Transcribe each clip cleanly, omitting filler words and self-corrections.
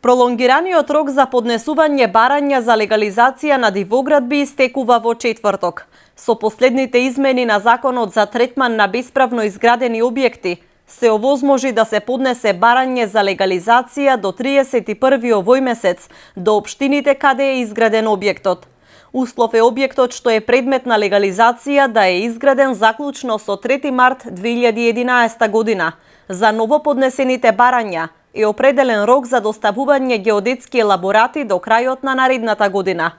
Пролонгираниот рок за поднесување барања за легализација на дивоградби истекува во четврток. Со последните измени на Законот за третман на бесправно изградени објекти, се овозможи да се поднесе барање за легализација до 31 овој месец до општините каде е изграден објектот. Услов е објектот што е предмет на легализација да е изграден заклучно со 3 март 2011 година. За новоподнесените барања е определен рок за доставување геодетски елаборати до крајот на наредната година.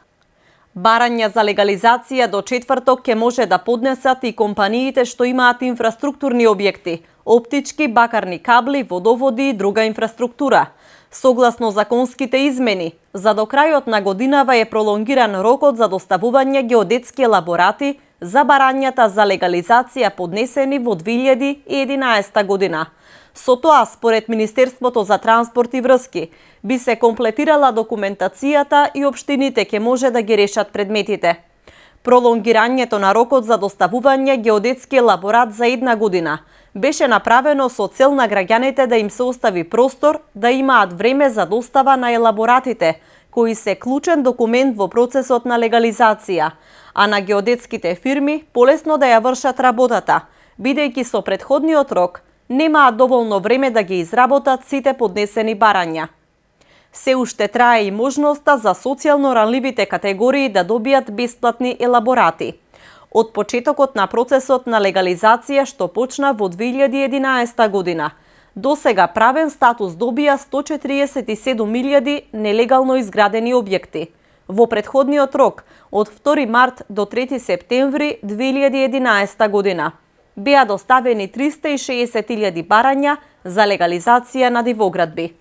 Барања за легализација до четврток ќе може да поднесат и компаниите што имаат инфраструктурни објекти, оптички, бакарни кабли, водоводи и друга инфраструктура. Согласно законските измени, за до крајот на годинава е пролонгиран рокот за доставување геодетски елаборати за барањата за легализација поднесени во 2011 година. Со тоа, според Министерството за транспорт и врски, би се комплетирала документацијата и општините ќе може да ги решат предметите. Пролонгирањето на рокот за доставување геодетски елаборат за 1 година беше направено со цел на граѓаните да им се остави простор да имаат време за достава на елаборатите, кои се клучен документ во процесот на легализација, а на геодетските фирми полесно да ја вршат работата, бидејќи со претходниот рок немаат доволно време да ги изработат сите поднесени барања. Се уште трае и можноста за социјално ранливите категории да добијат бесплатни елаборати. Од почетокот на процесот на легализација што почна во 2011 година, до сега правен статус добија 147.000 нелегално изградени објекти. Во претходниот рок, од 2 март до 3 септември 2011 година, беа доставени 360.000 барања за легализација на дивоградби.